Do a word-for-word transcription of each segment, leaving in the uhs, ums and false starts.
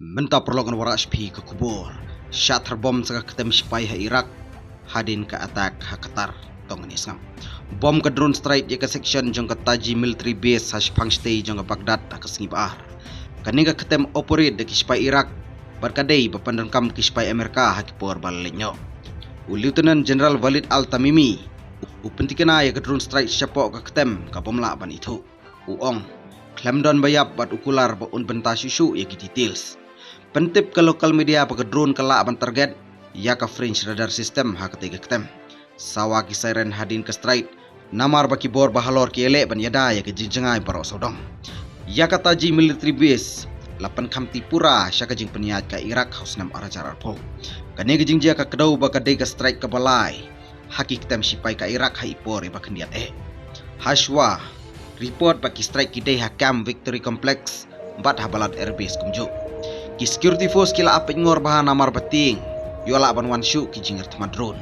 Mynta paralok ngan wanrah sha phi ka khubor. Shah thar bom sa ka ktem shipai ha Iraq hadien ka attack ha Qatar. To ngin ïa sngap. Bom ka drone strike ïa ka section jong ka Taji military base ha shipang shatei jong ka Baghdad ha ka sngi ba ar. Kane ka ktem operate da ki shipai Iraq bad ka dei ba pyndonkam ki shipai Amerika ha ki por ba la leit noh. U Lieutenant General Walid Al-Tamimi u pyntikna ïa ka drone strike shapoh ka ktem kaba ym lah ban ithuh. U ong, khlem don ba ïap bad u kular ba un bynta shuh shuh ïa ki details. Pyntip ka local media ba ka drone ka lah ban target ïa ka French radar system ha katei ka ktem. Sawa ki siren hadien ka strike, namar ba ki bor ba halor ki ïaleh ban ïada ïa ka jingjngai baroh sawdong. Ïa ka Taji military base la pynkham tih pura sha ka jingpynïaid ka Iraq ha u snem ar hajar arphew. Kane ka jingjia ka kdew ba ka dei ka strike kaba lai ha ki ktem shipai ka Iraq ha i por iba khyndiat eh. Hashwa report ba ki strike ki dei ha Camp Victory Complex bad ha Balad Airbase kumjuh. Ki security force ki la ap peitngor bha namar ba tieng ïoh lah ban wan shuh ki jingïarthma drone.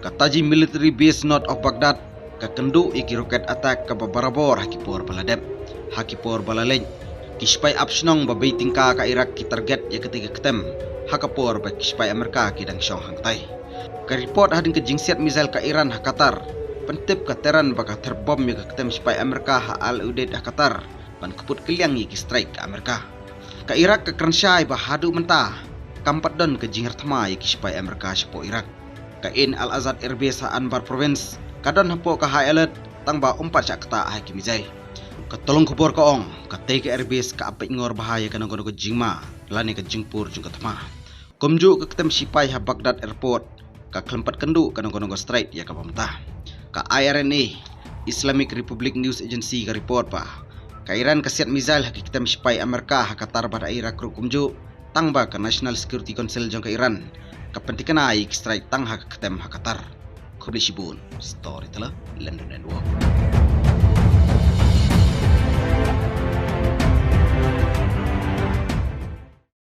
Ka Taji military base north of Baghdad ka kynduh ïa ki rocket attack kaba barabor ha ki por ba la dep. Ha ki por ba la leit, ki shipai ap shnong ba bei tyngka ka Iraq ki target ïa katei ka ktem ha ka por ba ki shipai Amerika ki dang shong hangtai. Ka report hadien ka jingsiat missile ka Iran ha Qatar pyntip ka Tehran ba ka ther bom ïa ka ktem shipai Amerika ha Al Udeid ha Qatar ban kput kylliang ïa ki strike ka Amerika. Ka Iraq ka kren shai ba haduh mynta kam pat don ka jingïarthma ïa ki shipai Amerika shapoh Iraq. Ka Ain Al-Asad Airbase ha Anbar Province ka don hapoh ka high alert tang ba ym pat shah ktah ha ki missile. Ka tnat khubor ka ong, katei ka airbase ka ap peitngor bha ïa kano kano ka jingma lane ka jingpur jong ka thma. Kumjuh ka ktem shipai ha Baghdad Airport ka khlem pat kynduh kano kano ka strike ïa kaba mynta. Ka I R N A, Islamic Republic News Agency, ka report ba ka Iran ka siat missile ha ki ktem shipai Amerika ha Qatar bad ha Iraq ruh kumjuh, tang ba ka National Security Council jong ka Iran ka pyntikna ïa ki strike tang ha ka ktem ha Qatar. Khublei shibun. Storyteller, London Network.